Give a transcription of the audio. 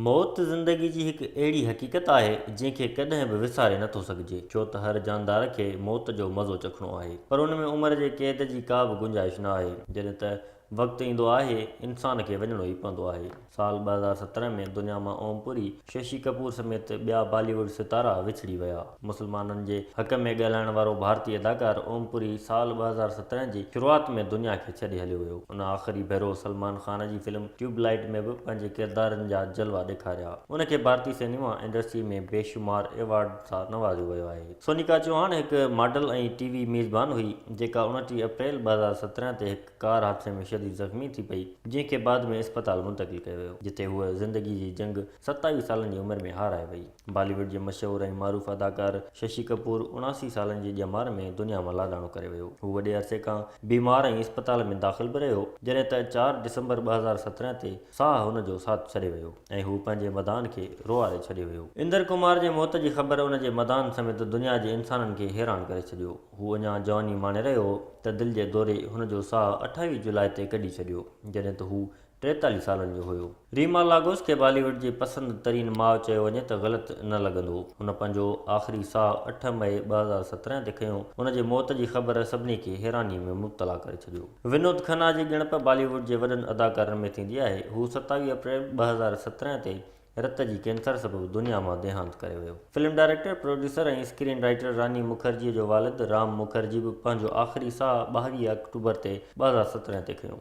موت زندگي جي هڪ اهڙي حقيقت آهي، جنهن کي ڪڏهن به وساري نٿو سگهجي، ڇو ته هر جاندار کي موت جو مزو چکڻو آهي، پر ان ۾ عمر جي قيد جي ڪا به گنجائش نه آهي، جڏهن ته وقت ايندو آهي، انسان کي وڃڻو ئي پوندو آهي. سال 2017 ۾ دنيا مان اوم پوري، ششي ڪپور سميت ٻيا بالي ووڊ ستارا وڇڙي ويا. مسلمانن جي حق ۾ ڳالهائڻ وارو ڀارتي اداڪار اوم پوري سال 2017 جي شروعات ۾ دنيا کي ڇڏي هليو ويو. ان آخري ڀيرو سلمان خان جي فلم ٽيوب لائيٽ ۾ به پنهنجي ڪردارن جا جلوا ڏيکاريا. ان کي ڀارتي سئنيما انڊسٽري ۾ بيشمار ايوارڊ سان نوازيو ويو آهي. سونيڪا چوهاڻ هڪ ماڊل ۽ ٽي وي ميزبان هئي، جيڪا 29 اپريل 2017 تي هڪ ڪار حادثي ۾ شديد زخمي ٿي پئي، جنهن کي بعد ۾ اسپتال منتقل ڪيو ويو، جتي هوء زندگي جي جنگ 27 سالن جي عمر ۾ هارائي وئي. بالي ووڊ جي مشهور ۽ معروف اداڪار ششي ڪپور 79 سالن جي ڄمار ۾ دنيا مان لاڏاڻو ڪري ويو. هو وڏي عرصي کان بيمار ۽ اسپتال ۾ داخل به رهيو، جڏهن ته چار ڊسمبر 2017 تي ساهه هن جو ساٿ ڇڏي ويو ۽ هو پنهنجي مداحن کي روئاري ڇڏي ويو. اندر ڪمار جي موت جي خبر ان جي مداحن سميت دنيا جي انسانن کي حيران ڪري ڇڏيو. هو اڃا جواني ماڻي رهيو هو ته دل جي دوري هن جو ساهه 28 جولاء تي ڪڍي ڇڏيو، جڏهن ته هو 43 سالن جو هيو. ريما لاگوس کي بالي ووڊ جي پسند ترين ماء چيو وڃي ته غلط نه لڳندو. هن پنهنجو آخري ساهه اٺ مئي 2017 تي کنيو. هن جي موت جي خبر سڀني کي حيراني ۾ مبتلا ڪري ڇڏيو. ونود کنا جي ڳڻپ بالي ووڊ جي وڏن اداڪارن ۾ ٿيندي آهي. هو 27 اپريل 2017 تي رت جي ڪينسر سبب دنيا مان ديهانت ڪري ويو. Film director, producer ۽ screen writer Rani Mukherjee جو والد رام مکرجي به پنهنجو آخري ساهه 22 آڪٽوبر تي 2017 تي کنيو.